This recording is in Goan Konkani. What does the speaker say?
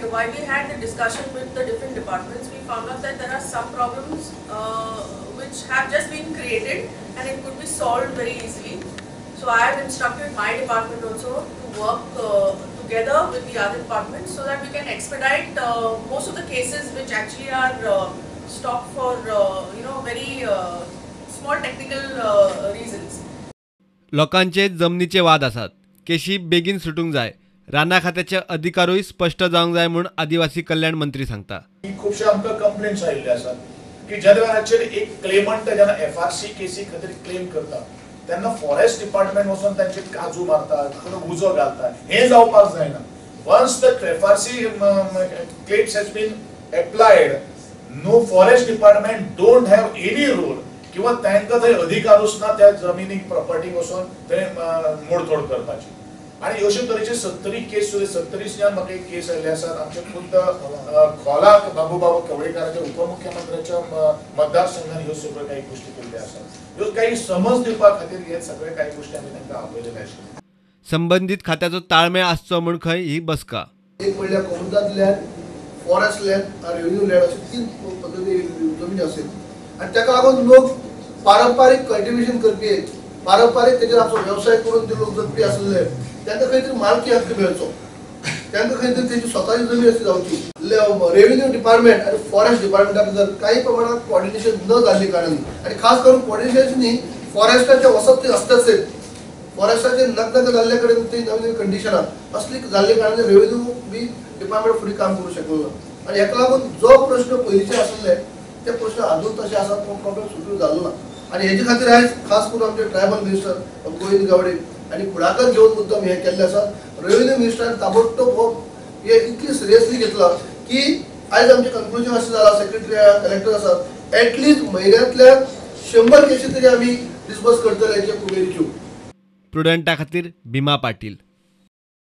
And while we had the discussion with the different departments, we found out that there are some problems which have just been created and it could be solved very easily. So I have instructed my department also to work together with the other departments so that we can expedite most of the cases which actually are stopped for very small technical reasons. लोकांचे जमनीचे वाद आसात, केशी बेगीन सुटूंक जाय. राना खात्याचे अधिकारूय स्पश्ट जावंक जाय म्हूण आदिवासी कल्याण मंत्री सांगता. खुबशे आमकां कंप्लेंट्स आयिल्ले आसात की ज्या वेळाचेर एक क्लेमंट जेन्ना एफआरसी केसी खातीर क्लेम करता तेन्ना फॉरेस्ट डिपार्टमेंट वचून तांचे काजू मारतात, उजो घालतात. हें जावपाक जायना. Once the FRC claims has been applied, no forest department don't have any role किंवा तांकां थंय अधिकारूच ना त्या जमिनीक प्रॉपर्टीक वचून थंय मोडतोड करपाची. आनी अशे तरेचे 70 केस सुद्दां 70 म्हाका एक केस आयिल्ले आसात. आमचे खुद्द खोलाक बाबूबाबू कवळेकाराच्या उपमुख्यमंत्र्याच्या मतदारसंघान ह्यो सगळ्यो काही गोष्टी केल्ल्यो आसात. ह्यो काही समज दिवपा खातीर हे सगळे काही गोष्टी आमी तांकां आपयलेले आशिल्ले. संबंदीत खात्याचो ताळमेळ आसचो म्हूण खंय ही बसका. एक म्हणल्यार कोमुनिदाद लँड, फॉरेस्ट लँड आनी रेव्हेन्यू लँड अशे 3 पद्दती जमनी आसत आनी ताका लागून लोक पारंपारीक कल्टिवेशन करपी, पारंपारीक तेजेर आपलो वेवसाय करून ते लोक जगपी आसले तांकां खंय तरी मालकी हक्क मेळचो, तांकां खंय तरी तेजी स्वताची जमीन अशी जावची. रेव्हेन्यू डिपार्टमेंट आनी फॉरेस्ट डिपार्टमेंटाक जर काही प्रमाणात कोऑर्डिनेशन न जाल्ले कारणान आनी खास करून कोऑर्डिनेशन न्ही, फॉरेस्टाचे वसत ते आसताच, फॉरेस्टाचे नग जाल्ले कडेन ती नवीन नवीन कंडिशनां असली जाल्ले कारणान रेव्हेन्यू बी डिपार्टमेंट फुडें काम करूं शकलो ना. आनी हेका लागून जो प्रश्न पयलींचे आसले ते प्रश्न अजून तशे आसात, तो प्रॉब्लेम सुटून जालो ना. आनी हेजे खातीर आयज खास करून आमचे ट्रायबल मिनिस्टर गोविंद गावडे आनी फुडाकार घेवन मुद्दम हें केल्लें आसा. रेव्हेन्यू मिनिस्टरान ताबडतोब हो हे इतली सिरियसली घेतला की आयज आमचें कन्क्लुजन अशें जालां, सेक्रेटरी कलेक्टर आसात, एटलिस्ट म्हयन्यांतल्या 100 केशी तरी आमी डिस्पर्स करतले हेचे कुबेरीच्यो. प्रुडंटा खातीर भीमा पाटील.